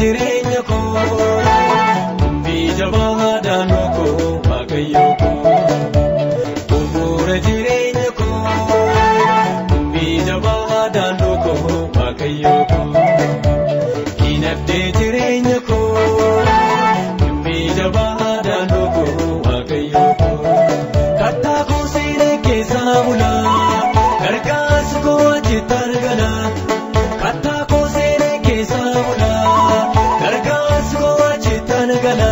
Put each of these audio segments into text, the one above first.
Jireenya koo dubbii jabaa daandoo koo Waaqayyo koo. Bu'uura jireenya koo dubbii jabaa daandoo koo Waaqayyo koo. Dinagdee jireenya koo dubbii jabaa daandoo koo Waaqayyo koo. Kattaa koo seenee keessaa bulaa gargaarsa koo achitti argana. Kattaa koo seenee keessaa bulaa gargaarsa koo achitti argana.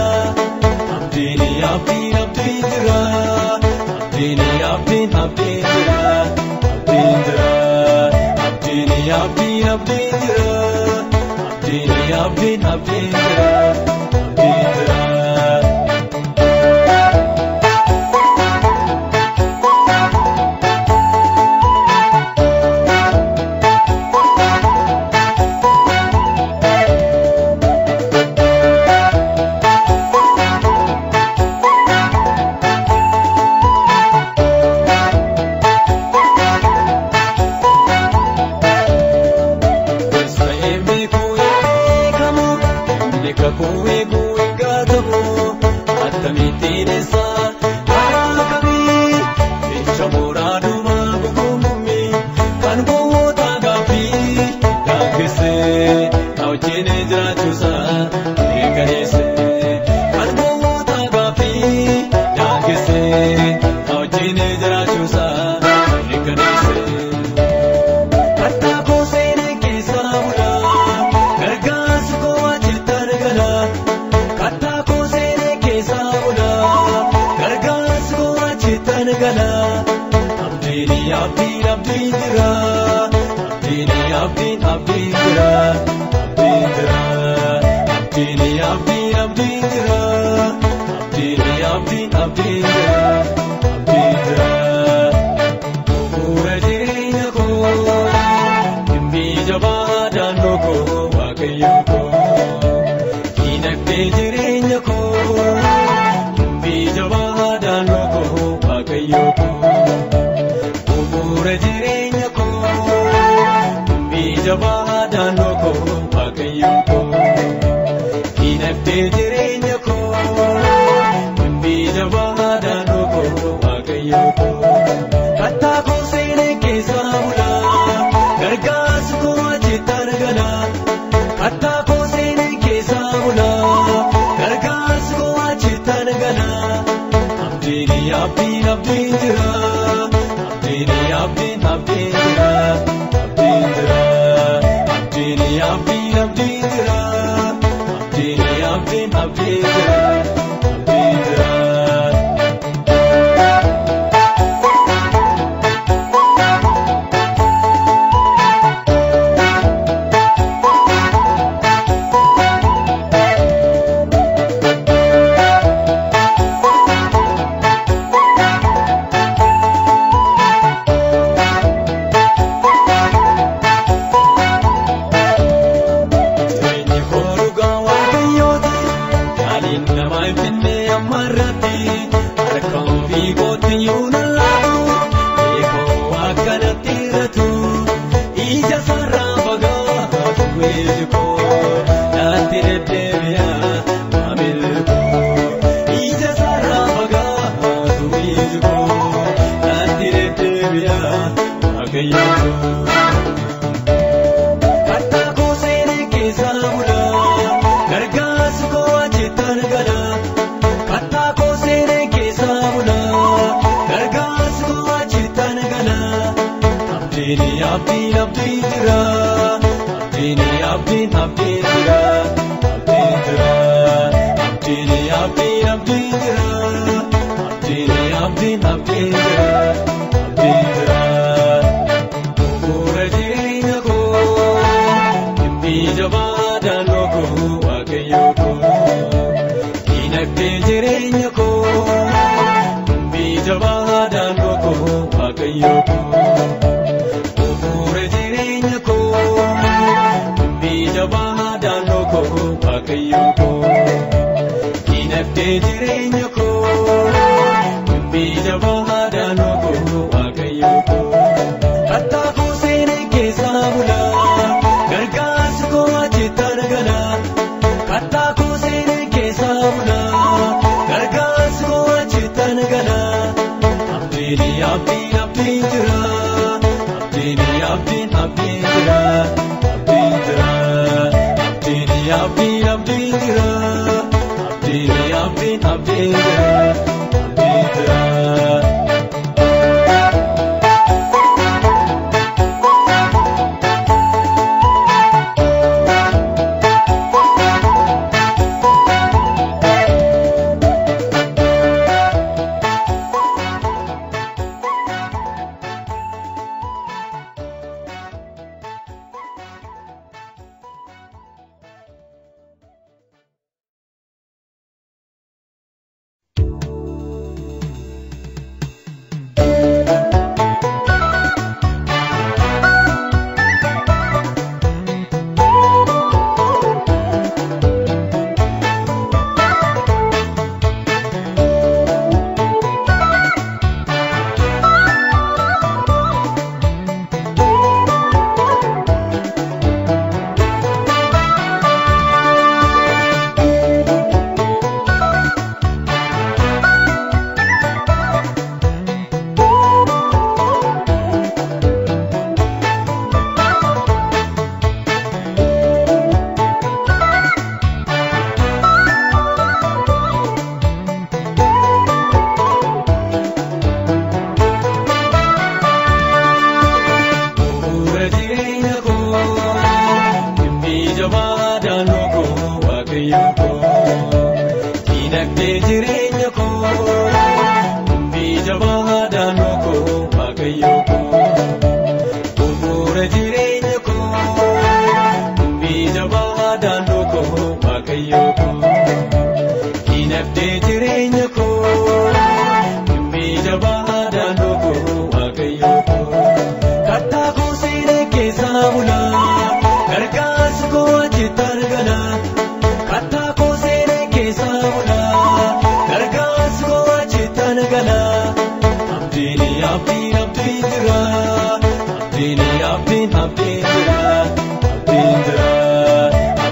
Abdiin abdiin abdiin jira abdiin abdiin abdiin jira abdiin jira abdiin abdiin abdiin jira abdiin abdiin abdiin jira abdiin jira. Abdiin abdiin jira abdiin abdiin abdiin jira abdiin jira abdiin abdiin abdiin jira abdiin abdiin abdiin jira abdiin jira. Bu'uura jireenya koo dubbii jabaa daandoo koo Waaqayyo koo. Dinagdee jireenya koo dubbii jabaa daandoo koo Waaqayyo koo. Bu'uura jireenya koo dubbii jabaa daandoo koo Waaqayyo koo. Dinagdee jireenya koo dubbii jabaa daandoo koo Waaqayyo koo. Kattaa koo seenee keessaa bulaa gargaarsa koo achitti argana. Kattaa koo seenee keessaa bulaa gargaarsa koo achitti argana. Abdiin abdiin abdiin jira. Abdiin abdiin abdiin jira abdiin jira abdiin abdiin abdiin jira abdiin abdiin abdiin jira abdiin jira. Kattaa koo seenee keessaa bulaa gargaarsa koo achitti argana. Kattaa koo seenee keessaa bulaa gargaarsa koo achitti argana. Abdiin abdiin abdiin jira abdiin abdiin abdiin jira abdiin jira abdiin abdiin abdiin jira abdiin abdiin abdiin jira abdiin jira. Bu'uura jireenya koo dubbii jabaa daandoo koo Waaqayyo koo. Dinagdee jireenya koo dubbii jabaa daandoo koo Waaqayyo koo. Bu'uura jireenya koo dubbii jabaa daandoo koo Waaqayyo koo. Dinagdee jireenya koo dubbii jabaa daandoo koo Waaqayyo koo. Kattaa koo seenee keessaa bulaa gargaarsa koo achitti argana. jira, abdiin jira, abdiin abdiin abdiin jira,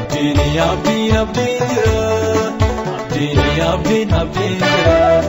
abdiin abdiin abdiin jira, abdiin jira.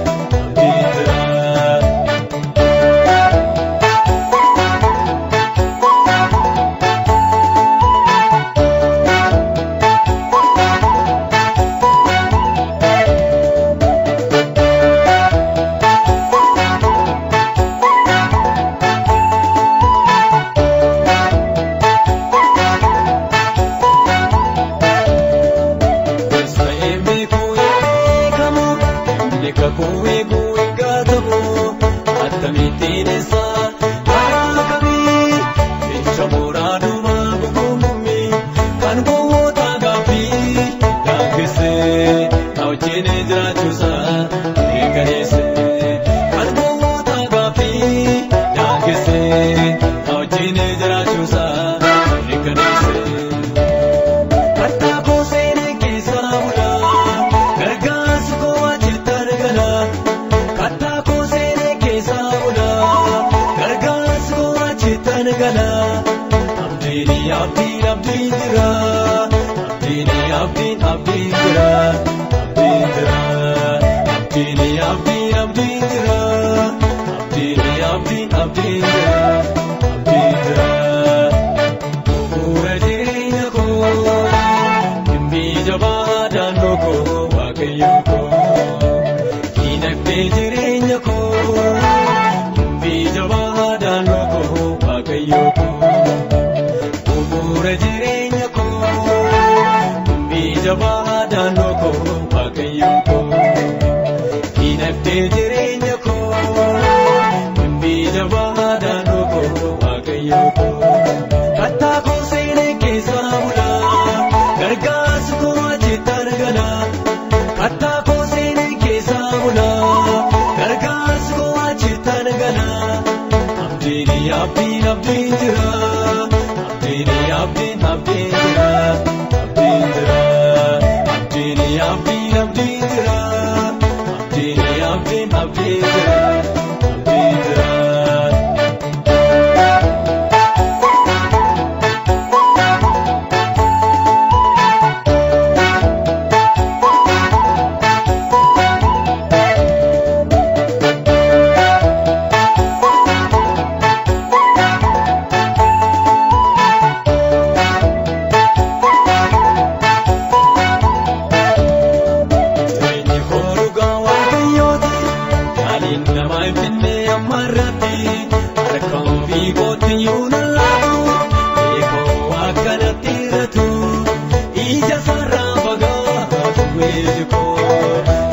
iji koo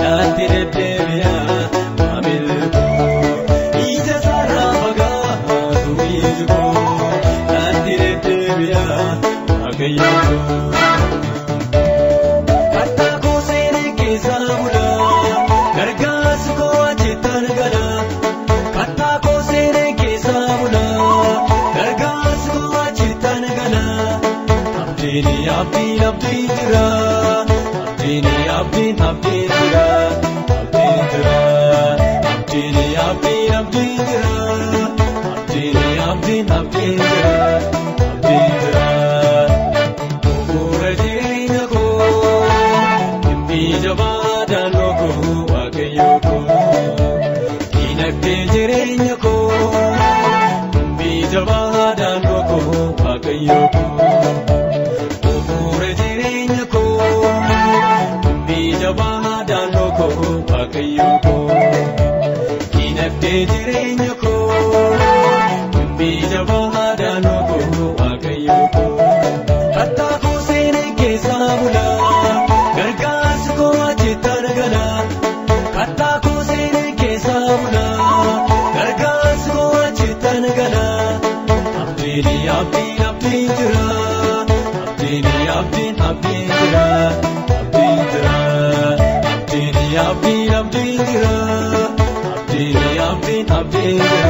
naatti deddeebi'a maamilli koo ija sarara fagaatu iji koo naatti deddeebi'a waaqayyo koo. Kattaa koo seenee keessa bulaa gargaarsi koo achitti argana. Kattaa koo seenee keessa bulaa gargaarsi koo achitti argana. Abdiin abdiin abdiin jira abdiin abdiin abdiin jira abdiin jira abdiin abdiin abdiin jira abdiin abdiin abdiin jira abdiin jira. Bu'uura jireenya koo dhimmi jabaa daandoo koo waaqayyo koo dinagdee jireenya koo dhimmi jabaa daandoo koo waaqayyo koo. Bu'uura jireenya koo dhimmi jabaa daandoo koo waaqayyo koo dinagdee jireenya koo dhimmi jabaa daandoo koo waaqayyo koo. Kattaa koo seenee keessa bulaa gargaarsi koo achitti argana. Kattaa koo seenee keessa bulaa gargaarsi koo achitti argana. Abdiin abdiin abdiin jira abdiin abdiin abdiin jira abdiin jira abdiin abdiin abdiin jira abdiin abdiin abdiin jira.